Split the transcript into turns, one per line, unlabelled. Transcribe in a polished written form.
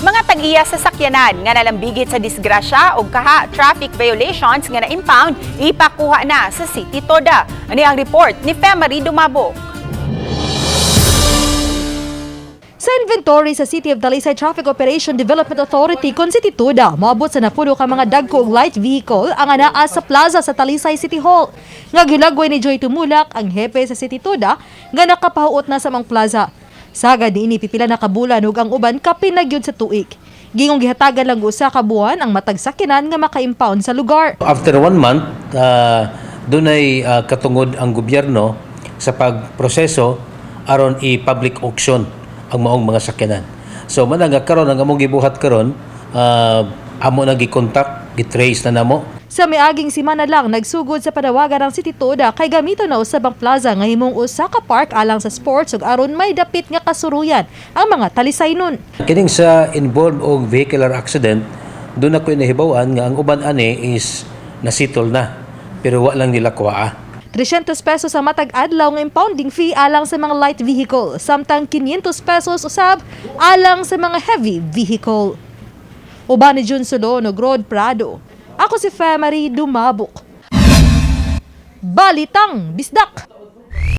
Mga tag-iya sa sakyanan nga nalambigit sa disgrasya o kaha traffic violations nga na-impound, ipakuha na sa City Toda. Ani ang report ni Femary Dumabok.
Sa inventory sa City of Talisay Traffic Operation Development Authority kon City Tuda, moabot sa napulo ka mga dagko og light vehicle ang anaa sa plaza sa Talisay City Hall. Nga gilagway ni Joy Tumulak ang hepe sa City Tuda nga nakapahuot na sa mga plaza. Sagad niini pipila na ka bulan ug ang uban kapin na gyud sa tuig. Gingong gihatagan lang usa ka buwan ang matag sakyanan nga maka-impound sa lugar.
After one month, dunay katungod ang gobyerno sa pagproseso aron i-public auction ang maong mga sakyanan. So man nga karon ang among gibuhat karon, amo na gi-contact, gi-trace na namo.
Sa miaging simana lang nagsugod sa panawagan ang City Toda kay gamito na usab ang plaza nga himong usa ka park alang sa sports ug aron may dapit nga kasuruyan ang mga Talisaynon.
Kining sa involved og vehicular accident, doon ako nahibaw-an nga ang uban ani is nasitol na pero wa lang nila kuhaa.
300 pesos ang matag adlaw nga impounding fee alang sa mga light vehicle, samtang 500 pesos usab alang sa mga heavy vehicle. Uban ni Jun Solon ug Rod Prado. Ako si Femary Dumabok. Balitang Bisdak!